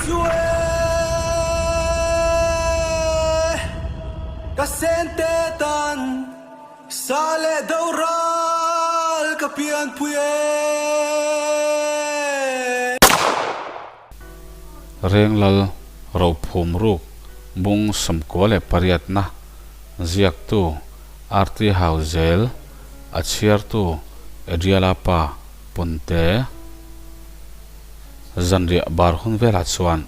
Su e, ka sente tan sa leh do ral ka pianpui e. Renglal Rophum Ruk Bung 98 na ziaktu RT Hauzel a chhiartu Adriala pa Punte. Zanriah bar hun velah chuan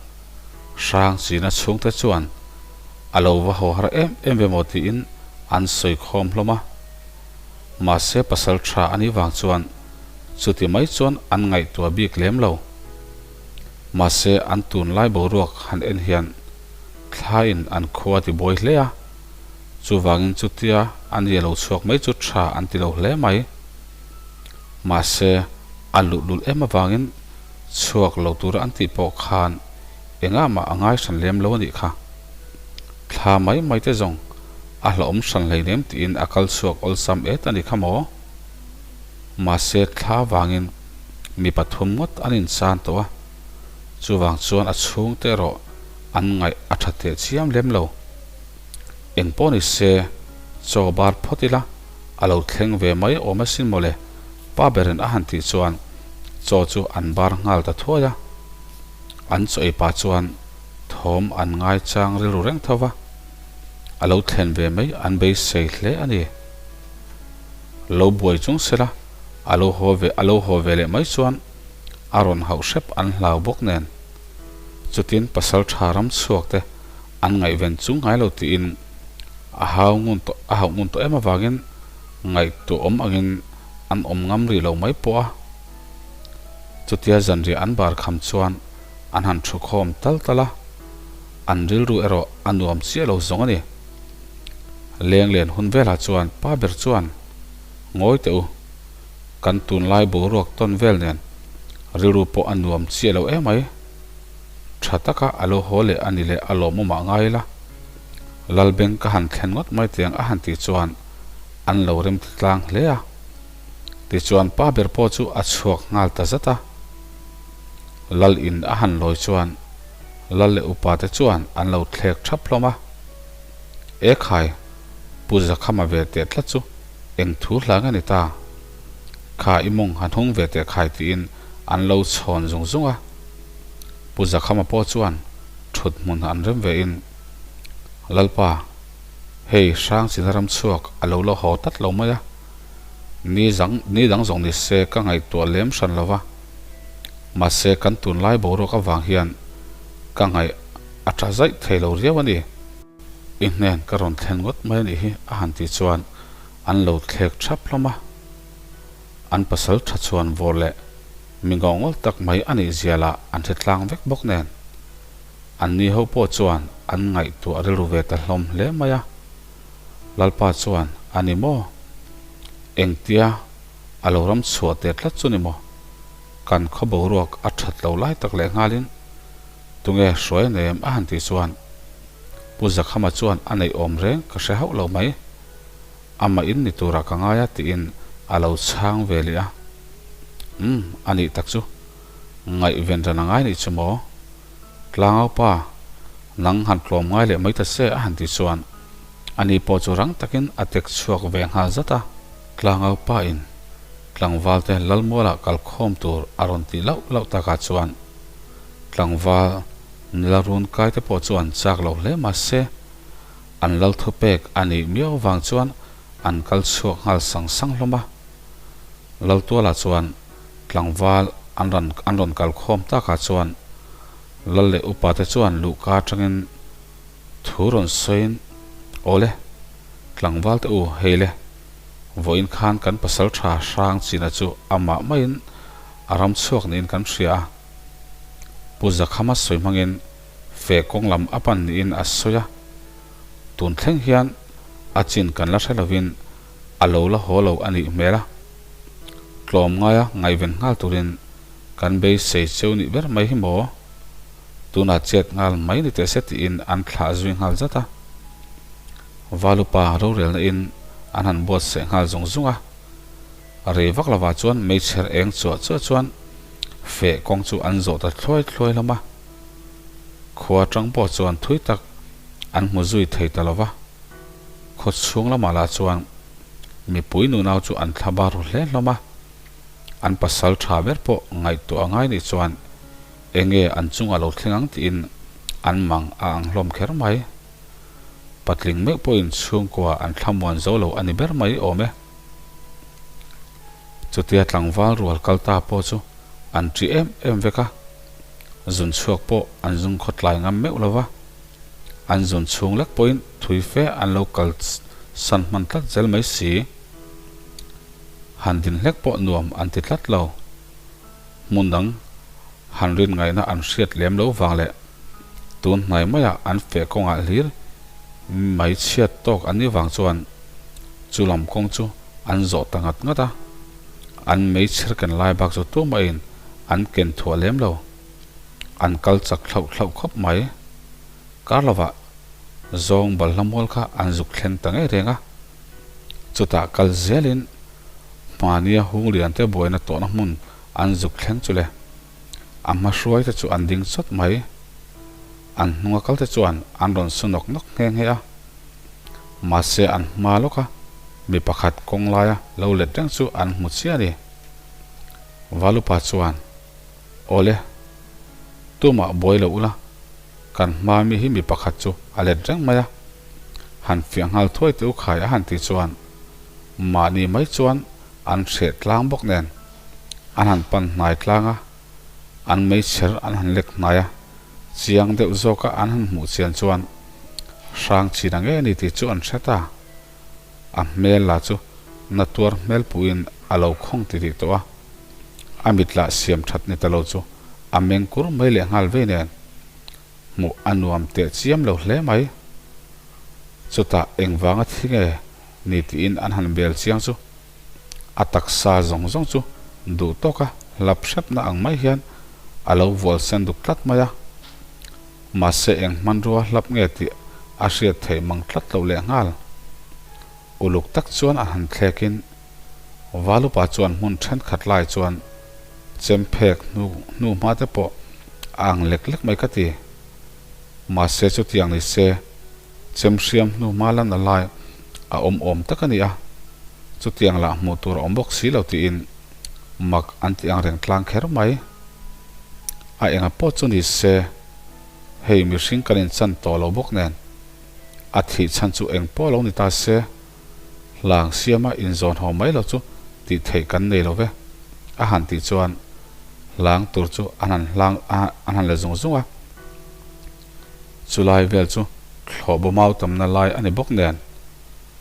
hrang china chhungte chuan a lo va haw har em em ve maw tiin an sawi khawm hlawm a. Mahse pasal tha a nih vang chuan chuti mai chuan an ngaihtuah bik lem lo. Mahse an tunlai boruak han en hian thlaiin an khua ti buai hle a, chuvangin chutia a ni a lo chhuak mai chu tha an ti lo hle mai. Mahse a luhlul em avangin chhuak lo tura an tih pawh khan engah mah a ngai hran lem lo a nih kha. Thla mai mai te zawng a hlauhawm hran hleinem tiin a kal chhuak awlsam et a ni kha maw? Mahse thla avangin mi pathum ngawt an insan tawh a, chuvang chuan a chhungte erawh an ngaih a tha teh chiam lem lo. Eng pawh ni se, chaw bar phawt ila a lo thleng ve mai awm asin mawle, pa berin a han tih chuan chaw chu an bar nghal ta thuai a. An chaw ei pah chuan thawm an ngai chang rilru reng tho va, a lo thlen ve mai an beisei hle a ni. Lo buai chung sela a lo haw ve a lo haw ve leh mai chuan a rawn hauh hrep an hlau bawk nen. Chutin pasal tha ram chhuak te an ngaihven chung ngai lo tiin a hau ngun tawh a hauh ngun tawh em avangin ngaihtuah awm angin an awm ngam rih lo mai pawh a. Chutia zanriah an bar kham chuan an han thu khawm tal tal a, an rilru erawh a nuam chiah lo zawng a ni. Leng len hun velah chuan pa ber chuan, Ngawi teh u, kan tunlai boruak tawn vel nen rilru pawh a nuam chiah lo emai. Tha taka a lo haw leh a ni leh a lawmawm ah ngai ila. Lalbeng ka han thlen ngawt mai tiang a han tih chuan an lo rem ti tlang hle a. Tichuan pa ber pawh chu a chhuak nghal ta zat a. Lal in a han lawi chuan lal leh upa te chuan an lo thlek thap hlawm a. E khai, Pu Zakhama ve teh tlat chu eng thu hla nge ni ta? Kha i mawng han hung ve teh khai tiin an lo chhawn zung zung a. Pu Zakhama pawh chuan thut hmun an rem ve in, Lalpa, hei Hrangchina ram chhuak a lo la haw tlat lo mai a, ni zang ni dang zawng ni se ka ngaihtuah lem hran lo va, mahse kan tunlai boruak avang hian ka ngaih a tha zaih thei lo riau a ni. I hnen ka rawn thlen ngawt mai a nih hi a han tih chuan an lo thlek thap hlawm a. An pasal tha chhuan vawr leh mi ngawngawl tak mai a nih zia lah an hre tlang vek bawk nen. An ni ho pawh chuan an ngaihtuah rilru ve ta hlawm hle mai a. Lalpa chuan, A ni maw? Engtia a lo ram chhuah teh tlat chu ni maw? Kan khaw boruak a that lo lai tak leh nghalin tunge hruai a nei em a han tih chuan Pu Zakhama chuan a neih awm reng ka hre hauh lo mai. Amah in ni turah ka ngai a tiin a lo chhang ve leh a. Umm, a nih tak chu. Ngaihven ran a ngai nih chu maw? Tlangaupa, nang han tlawm ngai leh mai ta se a han tih chuan ani pawh chu rang takin a tek chhuak ve nghal zat a. Tlangaupa in tlangval te Lalmualah kal khawm tur a rawn tih lauh lauh takah chuan tlangval nula run kai te pawh chuan chak lo hle mah se an lal thupek a nih miau vang chuan an kal chhuak nghal sang sang hlawm a. Laltualah chuan Tlangval an rawn an rawn kal khawm takah chuan Lal leh upa te chuan luhka atangin thu rawn sawiin, Awle, tlangval te u, hei le, vawiin khan kan pasal tha hrang china chu amah maiin a ram chhuak niin kan hria a. Pu Zakhama sawi hmangin feh kawng lam a pan niin a sawi a. Tun thleng hian a chin kan la hre lovin a lo la haw lo a nih hmel a. Tlawm ngaia ngaihven nghal turin kan beisei cheu nih ber mai hi maw? Tunah chet nghal mai ni teh se tiin an thlah zui nghal zat a. Valupa rorelna in an han buatsaih nghal zung zung a. Rei vak lovah chuan meichher eng chuah chuah chuan feh kawng chu an zawh ta thluai thluai hlawm a. Khua atang pawh chuan thui tak an hmu zui thei ta lo va. Khaw chhung lamah lah chuan mipui nunau chu an thla bar ru hle hlawm a. An pasal tha ber pawh ngaihtuah a ngai nih chuan enge an chungah lo thleng ang tiin an mang a ang hlawm kher mai. Patling meuh pawhin chhungkua an thlamuan zo lo a ni ber mai awm e. Chutia tlangval rual kal ta pawh chu an ṭi em em vek a, zun chhuak pawh an zung khawtlai ngam meuh lo va, an zun chhung lek pawhin thui fe an lo kal san hman tlat zel mai si. Han din hlek pawh nuam an ti tlat lo. Hmun dang han rin ngaihna an hriat lem lo vang leh tun hnai maiah an feh kawngah hlir mai chhiat tawk an nih vang chuan chu lam kawng chu an zawh ta ngat ngat a, an meichher ken lai bak chu tumahin an ken thuah lem lo. An kal chak thlauh thlauh khawp mai. Kar lovah zawng balhla mual kha an zuk thleng ta ngei reng a, chutah kal zelin hmania hung lian te buaina tawhna hmun an zuk thleng chu le. A hma hruai te chu an ding chawt mai. An hnunga kal te chuan an rawn su nawk nawk nghe nghe a. Mahse an hma lawka mi pakhat kawng laia lo let reng chu an hmu chiah a ni. Valupa chuan, Awle, tumah buai lo ula, kan hma mi hi mi pakhat chu a let reng mai a. Han fiah nghal thuai teh u khai a han tih chuan mahni mai chuan an hreh tlang bawk nen an han pan hnai tlang a, an meichher an han lek hnai a, chiang deuh zawka an han hmuh chian chuan hrang chin ang e ni tih chu an hre ta. A hmel lah chu na tuar hmel puhin a lo khawng ti tih tawh a, a mit lah siam that ni ta lo chu a meng kur mai leh nghal vei nen hmuh a nuam teh chiam lo hle mai. Chutah engvanga thi nge ni tiin an han bel chiang chu A taksa zawng zawng chu duh tawka hlap hrepna ang mai hian a lo vual sen duk tlat mai a. Mahse eng hmanrua hlap nge tih a hriat theih mang tlat loh leh nghal. Uluk tak chuan a han thlekin Valupa chuan hmun thenkhat lai chuan chem phek hnu hnu hma te pawh a ang lek lek mai ka ti. Mahse chutiang ni se. Chem hriam hnu hma lan a lai a awm awm tak a ni a, chutiang lah hmuh tur a awm bawk si lo tiin mak an ti ang reng tlang kher mai. A enga pawh chu ni se, hei mihring kan inchan tawh lo bawk nen, a thih chhan chu eng pawh lo ni ta se, hlang siama inzawn haw mai lo chu tih theih kan nei lo ve, a han tih chuan hlang tur chu an han hlang an han la zung zung a. Chulai vel chu thlawhbaw mau tamna lai a ni bawk nen,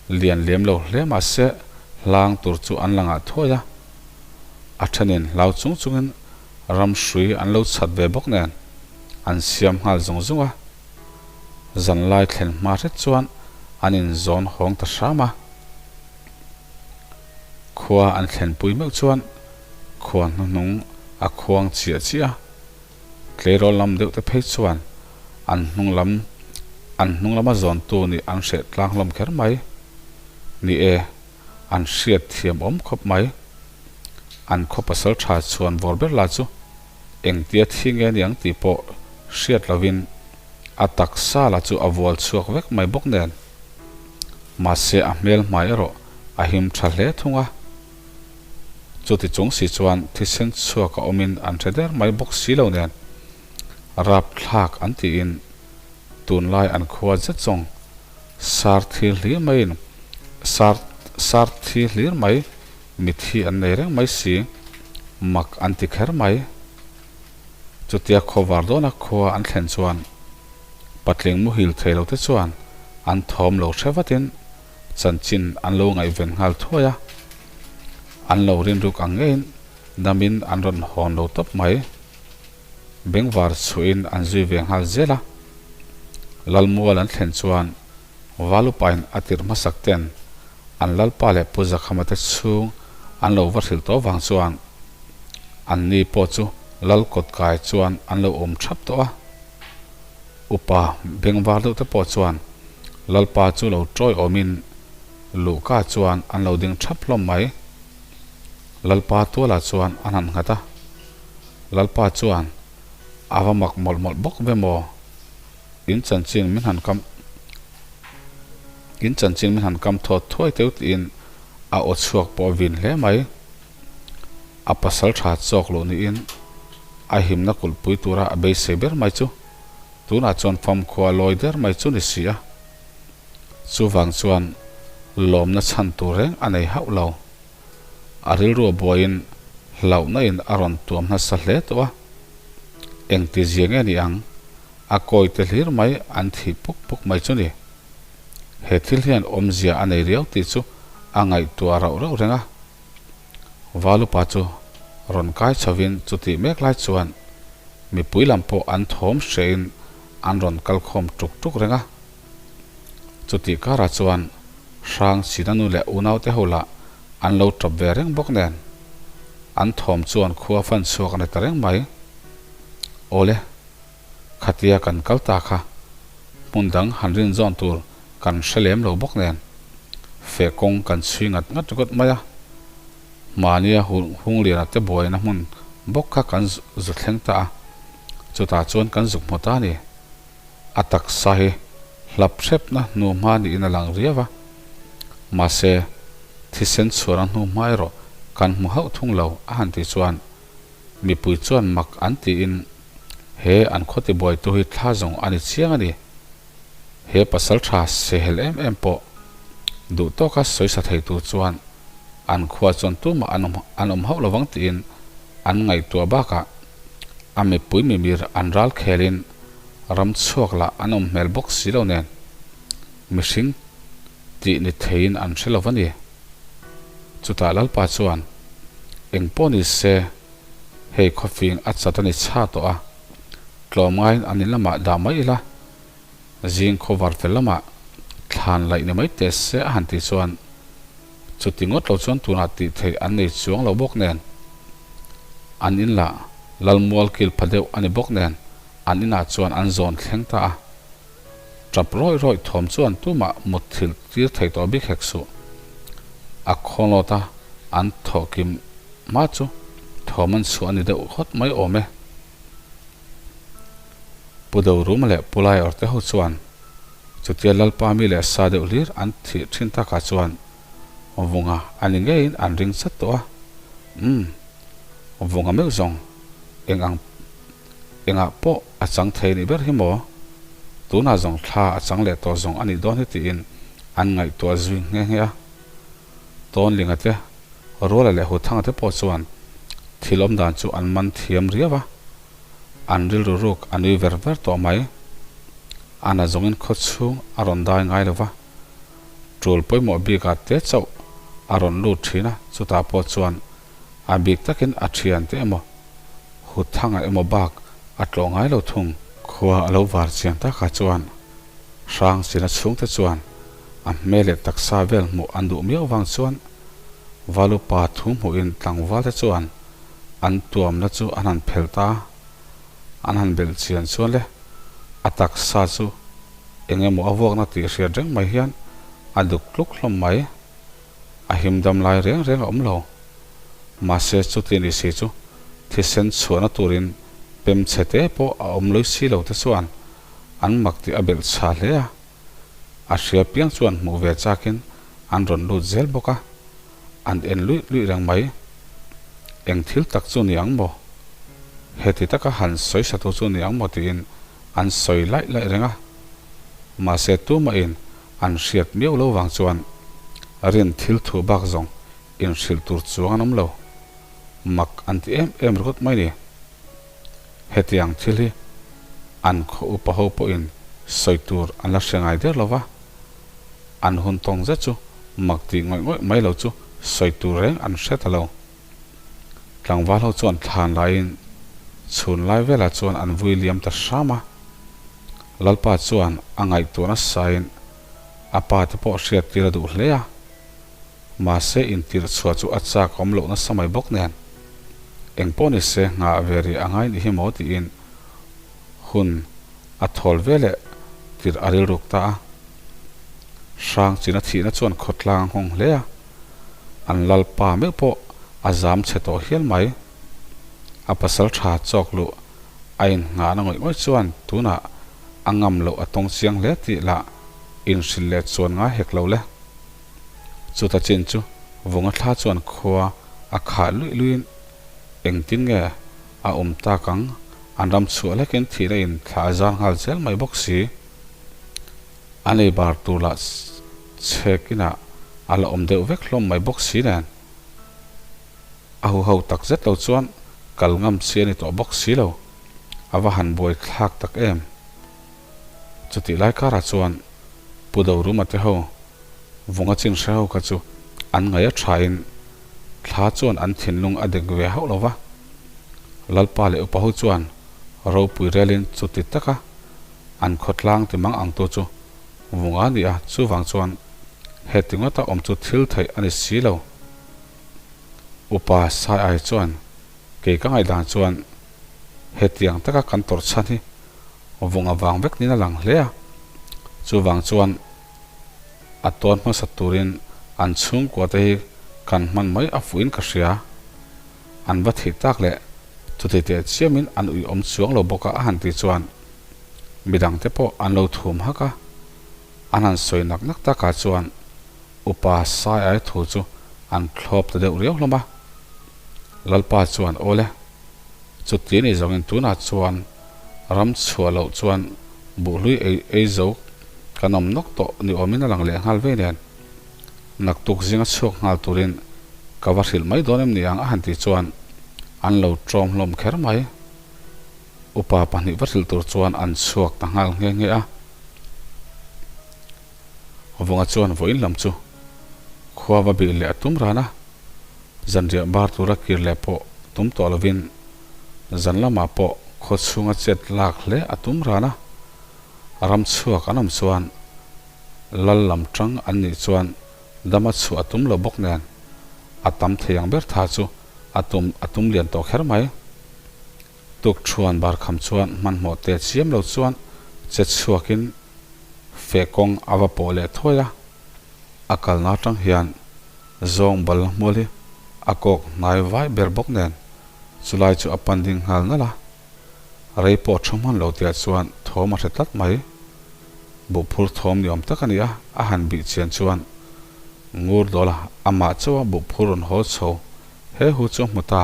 lian lem lo hle mah se hlang tur chu an la ngah thuai a. A thenin hlau chung chungin ram hrui an lo chhat ve bawk nen an siam nghal zung zung a. Zanlai thlen hma hret chuan an inzawn hawng ta hram a. Khua an thlenpui meuh chuan khua hnuhnung a khuang chiah chiah a. Tleirawl lam deuh te phei chuan an hnung lam an hnung lama zawntu nih an hreh tlang hlawm kher mai. Ni e, an hriat thiam awm khawp mai. An khaw pasal tha chhuan vawr ber lah chu engtia thi nge ni ang tih pawh hriat lovin a taksa lah chu a vual chhuak vek mai bawk nen. Mahse a hmel hmai erawh a him tha hle thung a. Chuti chung si chuan thisen chhuak a awmin an hre der mai bawk si lo nen, rapthlak an tiin tunlai an khua zet zawng sar thi hlir maiin sar sar thi hlir mai mithi an nei reng mai si, mak an ti kher mai. Chutia khawvar dawna khua an thlen chuan patling muhil thei lo te chuan an thawm lo hre vatin Chanchin an lo ngaihven nghal thuai a, an lo rinruk ang ngeiin damin an rawn hawn lo tawp mai. Bengvar chhuahin an zui ve nghal zel a, Lalmual an thlen chuan Valupain a tirh hmasak ten an Lalpa leh Pu Zakhama te chhung an lo va hrilh tawh vang chuan an ni pawh chu Lal kawtkai chuan an lo awm thap tawh a. Upa bengvar deuh te pawh chuan Lalpa chu lo tawi awmin luhka chuan an lo ding thap hlawm mai. Lalpa tualah chuan an han nghat a. Lalpa chuan a va mak mawlh mawlh bawk ve maw? In chanchin min han kam In chanchin min han kam thawt thuai teu tiin a aw chhuak pawh a vin hle mai. A pasal tha chawk loh niin a himna kulhpui tura a beisei ber mai chu tunah chuan famkhua lawi der mai chu ni si a. Chuvang chuan lawmna chhan tur reng a nei hauh lo. A rilru a buaiin hlauhna in a rawn tuam nasa hle tawh a. Engti zia nge ni ang? A kawi te hlir mai an thih puk puk mai chu ni. He thil hian awmzia a nei riau tih chu a ngaihtuah rauh rauh reng a. Valupa chu rawn kai chhovin chutih mek lai chuan mipui lam pawh an thawm hrehin an rawn kal khawm tuk tuk reng a. Chutih karah chuan Hrang China nu leh unaute ho lah an lo tap ve reng bawk nen an thawm chuan khua fan chhuak a ni ta reng mai. Awle, khatia kan kal ta kha hmun dang han rin zawn tur kan hre lem lo bawk nen feh kawng kan chhui ngat ngat ringawt mai a. Mahnia Hungliana te buaina hmun bawk kha kan zu thleng ta a, chutah chuan kan zuk hmu ta a ni. A taksa hi hlap hrepna hnuhma niin a lang riau a, mahse thisen chhuahna hnuhma erawh kan hmu hauh thung lo a han tih chuan mipui chuan mak an tiin he an khaw tibuaitu hi thla zawng a ni chiang a ni. He pasal tha sehel em em pawh duh tawka sawisa thei tur chuan an khua chuan tumah an awm an awm hauh lovang tiin an ngaihtuah bakah a mipui mimir an ral khelin ram chhuak lah an awm hmel bawk si lo nen mihring tih ni theiin an hre lo va ni. Chutah Lalpa chuan eng pawh ni se hei khawfing a chat a ni chha tawh a, tlawmngaiin an in lamah dah mai ila, zing khawvar fel lamah thlan laih ni mai teh se a han tih chuan chuti ngawt lo chuan tunah tih theih an nei chuang lo bawk nen an in lah Lalmual kil pha deuh a ni bawk nen an inah chuan an zawn thleng ta a. Tap rawih rawih thawm chuan tumah mut thil tir thei tawh bik hek suh. A khawnlawt a an thawh kim hma chu thawm an chhuah a ni deuh hawt mai awm e. Pu Doruma leh Pu Laiawr te ho chuan chutia Lalpa mi leh sa deuh hlir an thih thin takah chuan Vunga a ni ngeiin an ring chat tawh a. Umm, Vunga meuh zawng eng ang Engah pawh a chang thei nih ber hi maw? Tunah zawng thla a chang leh tawh zawng a nih dawn hi tiin an ngaihtuah zui nghe nghe a. Tawnlinga te, Ruala leh Huthanga te pawh chuan thil awm dan chu an man thiam riau a, an rilru ruk a nui ver ver tawh mai. A na zawngin khaw chhung a rawn dai ngai lo va, tul pawimawh bikah te chauh a rawn lut thin a, chutah pawh chuan A bik takin a thiante emaw, Huthanga emaw bak a tlawh ngai lo thung. Khua a lo var chiang takah chuan Hrangchina chhungte chuan a hmel leh taksa vel hmuh an duh miau vang chuan Valupa thu hmuhin tlangvalte chuan an tuamna chu an han phel ta a, an han belh chian chuan le a taksa chu eng emaw a vuakna tih hriat reng mai hian a duk tluk hlawm mai. A him dam lai reng reng a awm lo. Mahse chuti ni si chu thisen chhuahna turin pem chhe te pawh a awm lawih si lo te chuan an mak tih a belh chha hle a. A hria piang chuan hmuh ve chakin an rawn lut zel bawk a, an en luih luih reng mai. Eng thil tak chu ni ang maw? Heti taka han sawi satu chu ni ang maw tiin an sawi laih laih reng a. Mahse tumahin An hriat miau lo vang chuan rin thil thu bak zawng inhrilh tur chuang an awm lo. Mak an ti em em ringawt mai ni. Hetiang thil hi an khaw upa ho pawhin sawi tur an la hre ngai der lo va, an hun tawng zet chu mak tih ngawih ngawih mai lo chu sawi tur reng an hre ta lo. Tlangval ho chuan thlan laiin chhun lai velah chuan an vui liam ta hram a. Lalpa chuan a ngaihtuah nasain a pa te pawh hriat tir a duh hle a. Mahse intirh chhuah chu a chak awm loh nasa mai bawk nen engpawh ni se nghah ve rih a ngai nih hi maw tiin hun a thawl ve leh tirh a rilruk ta a. Hrang china thihna chuan khawtlang a nghawng hle a. An lalpa meuh pawh a zam chhe tawh hial mai. A pasal tha chawk luh a innghahna ngawih ngawih chuan tunah A ngam loh a tawng chiang hle tih lah inhrilh leh chuan ngai hek lo le. Chuta chin chu Vunga thla chuan khua a khah luih luiin engtin nge a awm tak ang, an ram chhuah hlekin thihna in thla a zar nghal zel mai bawk si. An ei bar tur lah chhek inah a la awm deuh vek hlawm mai bawk si nen. A huho tak zet lo chuan kal ngam chi a ni tawh bawk si lo. A va han buai thlak tak em. Chutih lai karah chuan Pu Doruma te ho vunga chin hre ho kha chu an ngaih a thain thla chuan an thinlung a dek ve hauh lo va. Lalpa leh upa ho chuan ropui relin chuti taka an khawtlang ti mang ang tu chu vunga a ni a, chuvang chuan heti ngawta awm chu thil theih a ni si lo. Upa Sai-ai chuan kei ka ngaihdan chuan hetiang taka kan tawrh chhan hi vung avang vek niin a lang hle a, chuvang chuan a tawn hmasa turin an chhungkua te hi kan hman mai a fuhin ka hria. An va theih tak leh chuti teh chiamin an ui awm chuang lo bawk a a han tih chuan midang te pawh an lo thum hak a, an han sawi nak nak takah chuan Upa Sai-ai thu chu an thlawp ta deuh riau hlawm a. Lalpa chuan aw le, chuti ni zawngin tunah chuan ram chhuah loh chuan buhhlui ei ei zo kan awm nawk tawh ni awmin a lang leh nghal vei nen. Naktuk zinga chhuak nghal turin ka va hrilh mai dawn em ni ang a han tih chuan an lo ṭawm hlawm kher mai. Upa pahnih va hrilh tur chuan an chhuak ta nghal nghe nghe a. Vunga chuan vawiin lam chu khua va bih leh a tum ran a, zanriah bar tura kir leh pawh tum tawh lovin zan lamah pawh khaw chhunga chet lak hle a tum ran a. Ram chhuak an awm chuan lal lam tang an nih chuan dama chhuah a tum lo bawk nen a tam thei ang ber tha chu a tum a tum lian tawh kher mai. Tukṭhuan barkham chuan hmanhmawh te chiam lo chuan che chhuakin feh kawng a va pawh leh thuai a, a kalna atang hian zawng bal hmual hi a kawk hnai vai ber bawk nen chulai chu a pan ding nghal nalh a, rei pawh thu hman lo tihah chuan thawm a hre tlat mai. Buhphur thawm ni awm tak a ni a, a han bih chian chuan ngur dawla amah chauha buhphur rawn hawl chho he hu chu a hmu ta.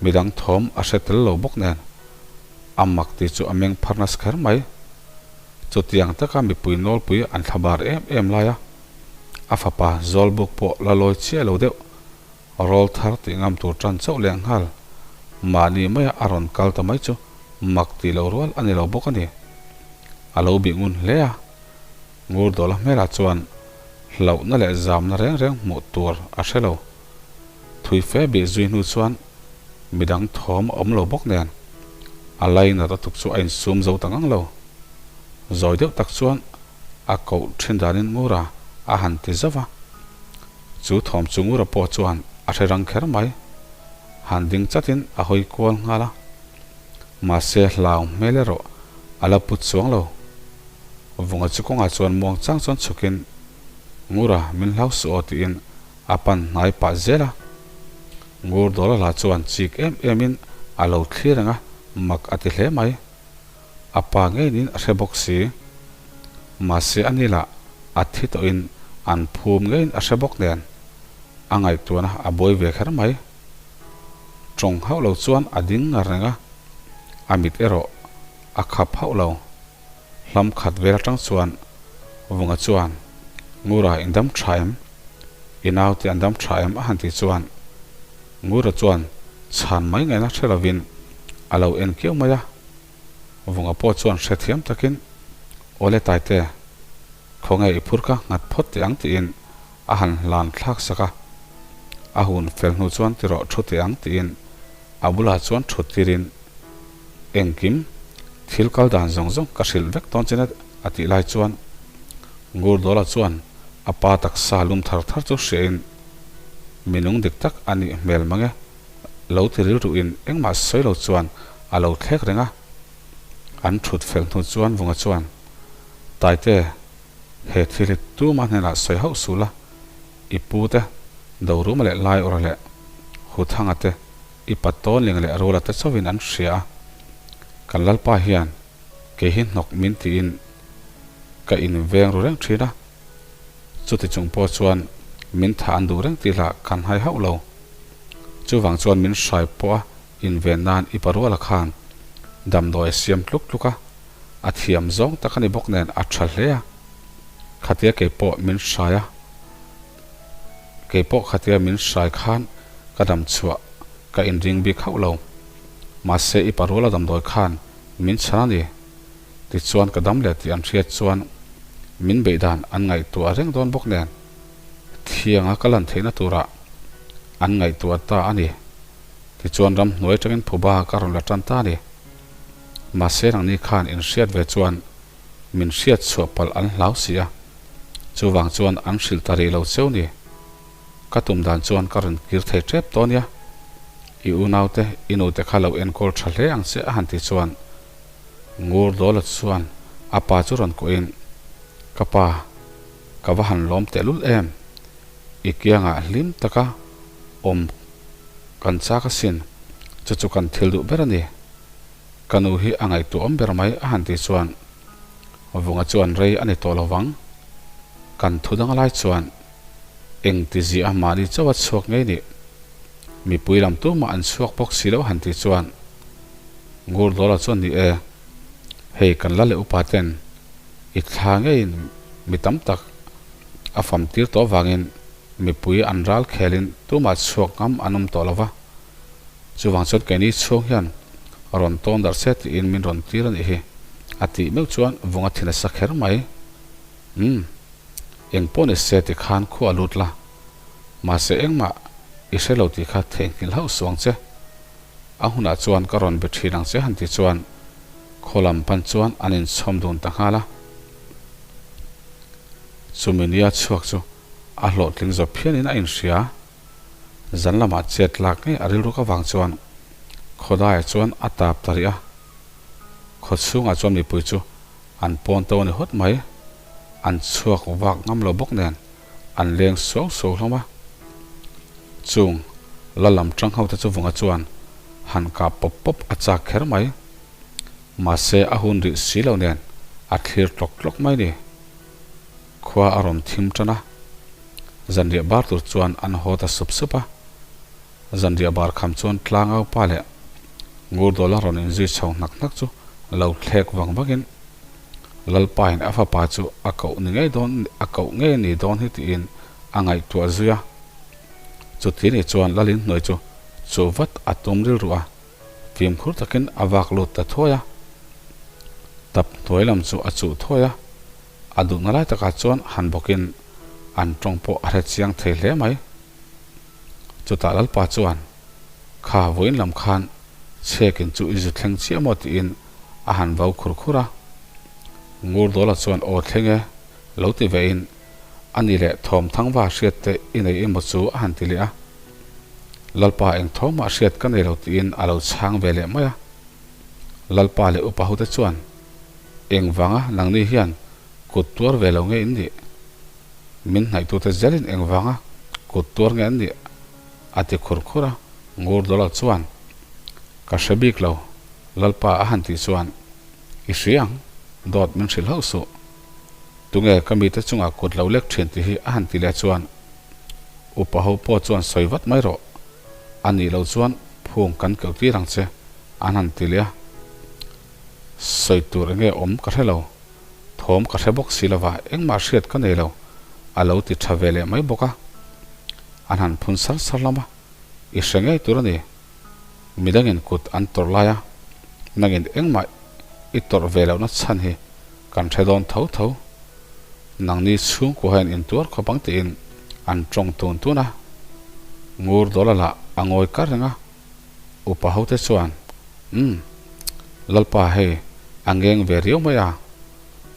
Midang thawm a hre tel lo bawk nen a mak tih chu a meng phar nasa kher mai. Chutiang taka mipui nawlpui an thlabar em em lai a, a fapa Zawlbuk pawh la lawi chiah lo deuh, rawl thar tih ngam tur tan chauh leh nghal mahni maia a rawn kal ta mai chu mak tih loh rual a ni lo bawk a ni. A lo bih ngun hle a, Ngurdawla hmelah chuan hlauhna leh zamna reng reng hmuh tur a hre lo. Thui fe bih zui hnu chuan midang thawm a awm lo bawk nen a lainat a tuk chu a insum zo ta ngang lo. Zawi deuh tak chuan a koh thin danin Ngura a han ti zauh a. Chu thawm chu Ngura pawh chuan a hre rang kher mai. Han ding chatin a hawi kual nghal a. Mahse hlau hmel erawh a la put chuang lo. Vunga chu kawngah chuan muang chang chuan chhukin Ngura min hlau suh aw tiin a pan hnai pah zel a. Ngur Dawla lah chuan chik em emin a lo thlir reng a, mak a ti hle mai. A pa ngeiin a hre bawk si. Mahse a ni lah a thi tawhin an phum ngeiin a hre bawk nen a ngaihtuahna a buai ve kher mai. Tawng hauh lo chuan a ding ngar reng a, a mit erawh a khap hauh lo. Hlam khat vel atang chuan Vunga chuan, Ngura in dam tha em? I naute an dam tha em? a han ti chuan Ngura chuan chhan mai ngaihna hre lovin a lo en kiau mai a. Vunga pawh chuan hrethiam takin, Awle Taite, khawnge i phur ka nghat phawt teh ang tiin a han hlan thlak sak a. A hun fel hnu chuan tirawh thu teh ang tiin a bulah chuan thut tirin Engkim, thil kal dan zawng zawng ka hrilh vek dawn che na a tih lai chuan Ngurdawla chuan a pa taksa lum thar thar chu hriain minung dik tak a nih hmel mang e, lo ti rilruin engmah sawi lo chuan a lo thlek reng a. An thut fel hnu chuan Vunga chuan, Taite, he thil hi tumah hnenah sawi hauh suh la, i pu te, Doruma leh Laiawrha leh Huthanga te, I patawnling leh Rula te chauhin an hria a, kan Lalpa hian. Kei hi hnawk min tiin ka inveng ru reng thin a, chuti chung pawh chuan min thah an duh reng tih lah kan hai hauh lo. Chuvang chuan min hrai pawh a inven nan i paruala khan damdawi a siam tluk tluk a, a thiam zawng tak a ni bawk nen a tha hle a. Khatia kei pawh min hrai a, kei pawh khatia min hrai khan ka dam chhuah ka inring bik hauh lo. Mahse i paruala damdawi khan min chhan a ni. Tichuan ka dam leh tih an hriat chuan min beih dan an ngaihtuah reng dawn bawk nen thianga ka lan theihna turah an ngaihtuah ta a ni. Tichuan ramhnuai atangin phuba ka rawn la tan ta a ni. Mahse nangni khan in hriat ve chuan min hriat chhuah palh an hlau si a, chuvang chuan an hrilh ta rih lo cheu ni. Ka tum dan chuan ka rawn kir thei tep tawh nia. I unaute, i nute kha lo enkawl tha hle ang che a han ti chuan Ngur Dawla chuan a pa chu rawn kuahin, Ka pa, ka va han lawm tehlul em? I kiangah hlim taka awm kan chak asin, chu chu kan thil duh ber a ni. Ka nu hi a ngaihtuahawm ber mai a han tih chuan Vunga chuan rei a ni tawh lo vang. Kan thu dang lai chuan eng ti ziah a mahni chauh a chhuak ngei nih. Mipui lam tumah an chhuak bawk si lo han tih chuan Ngurdawla chuan ni e, hei kan la leh upa ten i thla ngeiin mi tam tak a fam tir tawh vangin mipui an ral khelin tumah chhuak ngam an awm tawh lo va. Chuvang chuan keini chhung hian rawn tawn darh se tiin min rawn tir a nih hi, a tih meuh chuan vung a thin a sa kher mai. Umm, eng pawh ni se ti khan khu a lut la, mahse engmah i hre lo tih kha theihnghilh hauh suang che. A hunah chuan ka rawn be thin ang che han ti chuan khaw lam pan chuan an inchhawm dun ta nghal a. Chumi nia chhuak chu a hlawhtling zawp phianin a inhria. Zan lamah chet lak ngei a rilruk avang chuan Khawdaia chuan a tap ta rih a. Khaw chhungah chuan mipui chu an pawn to a ni hawt mai. An chhuak vak ngam lo bawk nen an leng suau suau hlawm a. Chung la lam tang ho te chu vunga chuan han kah pawp pawp a chak kher mai. Mahse a hun rih si lo nen a thlir tlawk tlawk mai ni. Khua a rawn thim tan a, zanriah bar tur chuan an haw ta sup sup a. Zanriah bar kham chuan tlangau pa leh Ngurdawla rawn inzui chho hnak hnak chu lo thlek vang vangin Lalpain a fapa chu a koh ni ngei dawn a koh ngei ni dawn hi tiin a ngaihtuah zui a. Chuti ni chuan Lalin hnuai chu chuh vat a tum rilru a. Fimkhur takin a vak lut ta thuai a, tap hnuai lam chu a chuh thuai a, a duhna lai takah chuan han bawkin an tawng pawh a hre chiang thei hle mai. Chutah Lalpa chuan, Kha vawiin lam khan chhekin chu i zu thleng chiah maw tiin a han vau khur khur a. Ngurdawla chuan aw thleng e lo ti vein a ni leh thawm thangva hriat te i nei emaw chu a han ti leh a. Lalpa eng thawmah hriat ka nei lo tiin a lo chhang ve leh mai a. Lalpa leh upa hote chuan, Engvanga nangni hian kut tuar ve lo nge in nih? Min hnaihtute zelin engvanga kut tuar nge an nih? a ti khur khur a. Ngurdawla chuan, Ka hre bik lo, Lalpa a han tih chuan, I hria ang, dawt min hrilh hauh suh. Tunge ka mite chungah kut lo lek thin tih hi a han ti leh chuan, Upa ho pawh chuan sawi vat mai rawh. A nih loh chuan phung kan keuh tir ang che, an han ti leh a. Sawi tur enge awm ka hre lo, thawm ka hre bawk si lova engmah hriat ka nei lo, a lo ti tha ve leh mai bawk a. An han phun sar sar lam a, I hre ngei tur a ni. Midangin kut an tawrh lai a, nangin engmah i tawrh ve lohna chhan hi kan hre dawn tho tho. Nangni chhungkua hian intuar khawp ang tiin an tawng tun tun a. Ngur dawla lah a ngawi kar reng a, upa hote chuan, Umm, Lalpa hei a ngeng ve riau mai a,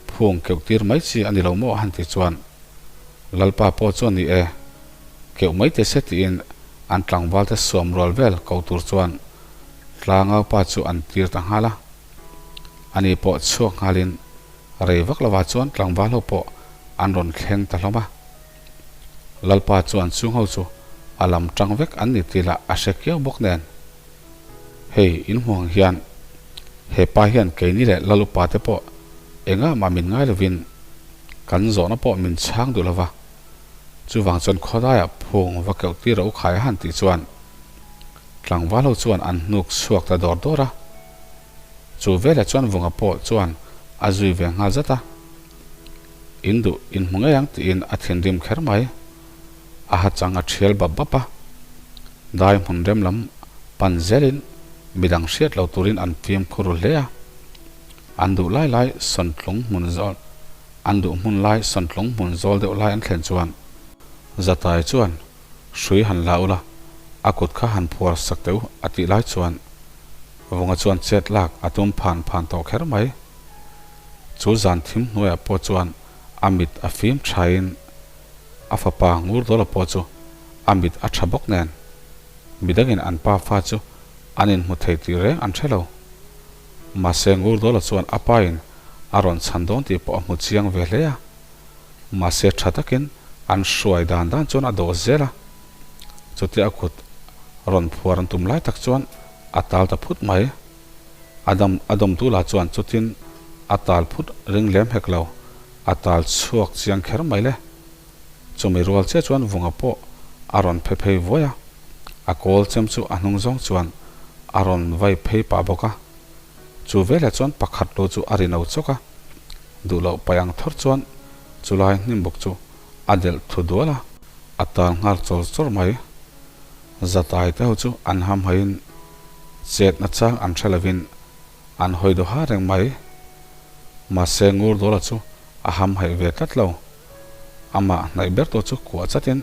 phung keuh tir mai chi a ni lo maw a han ti chuan Lalpa pawh chuan ni e, keuh mai te se tiin an tlangvalte suam rual vel ko tur chuan tlangaupa chu an tir ta nghal a. Ani pawh chhuak nghalin Rei vak lovah chuan tlangval ho pawh an rawn thleng ta hlawm a. Lalpa chuan chung ho chu a lam tang vek an ni tih lah a hre kiau bawk nen. Hei in hmuh ang hian. He pa hian keini leh Lal upa te pawh engah mah min ngai lovin kan zawhna pawh min chhang duh lova, chuvang chuan khawlaiah phung va keuh tir a u khai a han tih chuan tlangval ho chuan an hnuk chhuak ta dawr dawr a. Chu veleh chuan Vunga pawh chuan a zui ve nghal zat a, In duh in hmu ngei ang tiin a thinrim kher mai. A ha chang a thial bap bap a, dai hmun rem lam pan zelin midang hriat lo turin an fimkhur ru hle a. An duh lai lai sawntlung hmun zawl an duh hmun lai sawntlung hmun zawl deuh lai an thlen chuan Zatai chuan hrui han la ula a kut kha han phuar sak teh u a tih lai chuan Vunga chuan chet lak a tum phan phan tawh kher mai. Chu zan thim hnuaiah pawh chuan a mit a fim thain a fapa Ngurdawla pawh chu a mit a tha bawk nen midangin an pa fa chu an inhmu thei tih reng an hre lo. Mahse Ngurdawla chuan a pain a rawn chhan dawn tih pawh a hmu chiang ve hle a. Mahse tha takin an hruai dan dan chuan a dawh zel a. Chutia a kut rawn phuar an tum lai tak chuan a tal ta phut mai. A dam a dawmtu lah chuan chutin a tal phut ring lem hek lo, a tal chhuak chiang kher mai le. Chumi rual chiah chuan Vunga pawh a rawn phe phei vuai a, a kawl chem chu a hnung zawng chuan a rawn vai phei pah bawk a. Chu veleh chuan pakhat lu chu a ri no chawk a, duh loh paih ang thawr chuan chulai hnim bawk chu a delh thu dual a, a tal nghal chawr chawr mai. Zatai te ho chu an hamhaiin chetna chang an hre lovin an hawi duha reng mai. Mahse Ngurdawla chu a hamhaih ve tlat lo. Amah hnaih ber tawh chu kuah chatin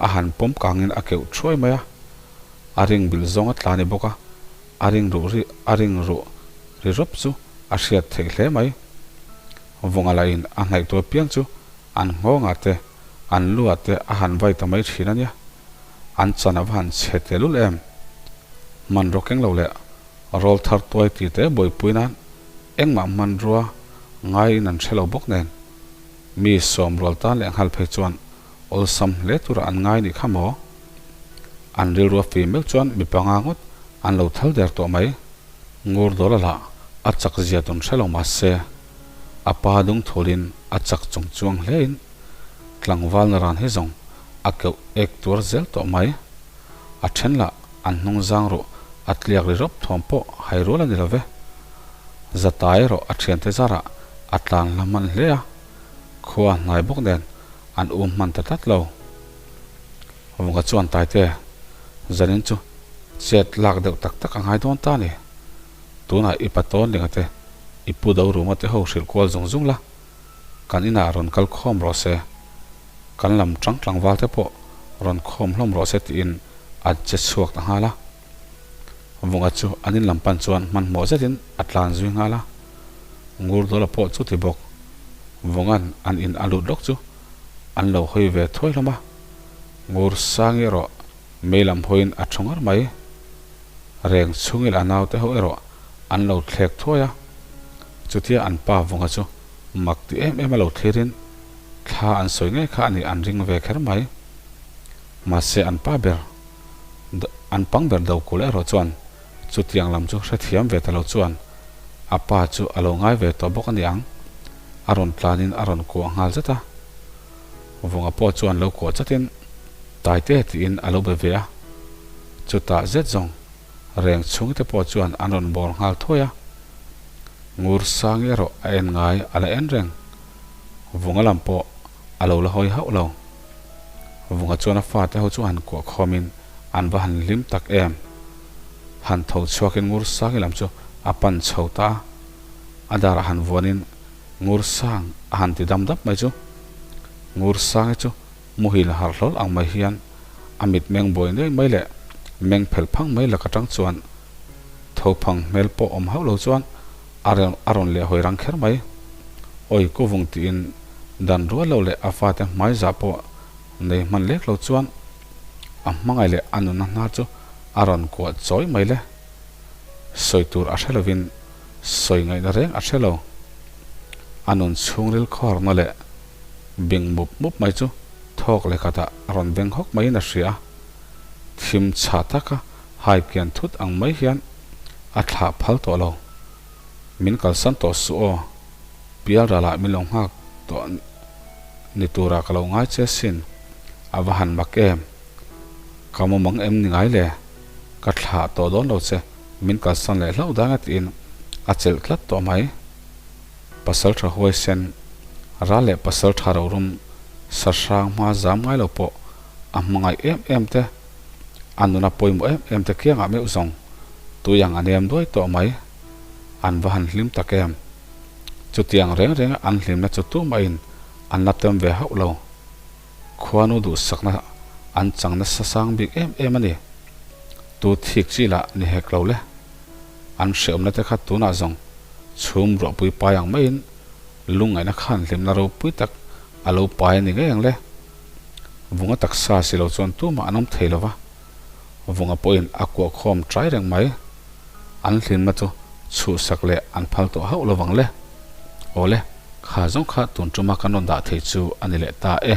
a han pawm kangin a keuh thuai mai a. A ring bilh zawng a tla ni bawk a, a ring ruh ri a ring ruh ri rawp chu a hriat theih hle mai. Vunga lahin a hnaih tur piang chu an nghawngah te an luah te a han vai ta mai thin a nia. An chan a va han chhe tehlul em? Hmanraw keng lo leh rawl thar tuai ti te buaipui nan engmah hmanrua ngaiin an hre lo bawk nen. Mi sawm rual tan leh nghal phei chuan awlsam hle tura an ngai nih kha maw? An rilru a fim meuh chuan mi panga ngawt an lo thal der tawh mai. Ngur dawla lah a chak zia tun hre lo mahse a pa dung thulin a chak chung chuang hlein tlangval na ran hi zawng a keuh ek tuar zel tawh mai. A then lah an hnung zang ruh a tliak ri rawp thuam pawh hai rual a ni lo ve. Zatai erawh a thiante zarah a tlan hla hman hle a, khua hnai bawk nen an um hman ta tlat lo. Vunga chuan Taite, zanin chu chet lak deuh tak tak a ngai dawn ta ni. Tunah i patawn linga te, i pu do ruma te ho hrilh kual zung zung la, kan inah rawn kal khawm rawh se, kan lam tang tlangval te pawh rawn khawm hlawm rawh se tiin a che chhuak ta nghal a. Vunga chu an in lam pan chuan hmanhmawh zetin a tlan zui nghal a. Ngurdawla pawh chu ti bawk. Vunga'n an in a lut lawk chu an lo hawi ve thuai hlawm a. Ngur Sangi erawh mei lam hawiin a thu ngar mai. Reng chhungil a naute ho erawh an lo thlek thuai a. Chutia an pa Vunga chu mak ti em em a lo thlirin thla an sawi ngei kha a nih an ring ve kher mai. Mahse an pa ber an pang ber do kul erawh chuan chutiang lam chu hrethiam ve ta lo chuan a pa chu a lo ngai ve tawh bawk a ni ang. A rawn tlanin a rawn kuah nghal zet a. Vunga pawh chuan lo kuah chatin Taite tiin a lo be ve a. Chutah zet zawng reng chhungte pawh chuan an rawn bawr nghal thuai a. Ngur Sangi erawh a en ngai a la en reng. Vunga lam pawh a lo la hawi hauh lo. Vunga chuan a fate ho chu han kuah khawmin an va han hlim tak em. Han tho chhuakin Ngur Sangi lam chu a pan chho ta a. A darah han vuanin Ngur Sang a han ti dam dap mai chu. Ngur Sangi chu muhil harh hlawl ang mai hian a mit meng buai nuai mai leh meng phelh phang mai lak atang chuan tho phang hmel pawh awm hauh lo chuan a a rawn leh hawi rang kher mai. Awi kuvung tiin dan rual lo leh a fate hmai zah pawh nei hman lek lo chuan a hmangaih leh a nunna hnar chu a rawn kuah chawi mai le. Sawi tur a hre lovin sawi ngaihna reng a hre lo. A nun chhungril khawharna leh bing mup mup mai chu thawk leh khatah a rawn beng hawk maiin a hria a. Thim chhah taka hai kian thut ang mai hian a thlah phal tawh lo. Min kalsan tawh suh aw, Pialralah min lo nghak tawh ni turah ka lo ngai che sin, a va han mak em? Ka mumang em ni ngai le? Ka thlah tawh dawn lo che, min kalsan leh hlauh dang e tiin a chelh tlat tawh mai. Pasal tha huaisen, ral leh pasal tha rorum sa hrang hma zam ngai lo pawh a hmangaih em em te, a nuna pawimawh em em te kiangah meuh zawng tui ang a nem duai tawh mai. An va han hlim tak em? Chutiang reng renga an hlimna chu tumahin an la tem ve hauh lo. Khuanu duhsakna an chang nasa sang bik em em a ni. Tu thik chi lah ni hek lo le. An hreawmna te kha tunah zawng chhum ruahpui pai ang maiin lungngaihna khan hlimna ropui tak a lo pai a ni ngei ang le. Vunga taksa si lo chuan tumah an awm thei lo va, Vunga pawhin a kuah khawm ṭai reng mai. An hlimna chu chhuhsak leh an phal tawh hauh lovang le. Awle, kha zawng kha tun ṭuma kan rawn dah thei chu a ni leh ta e.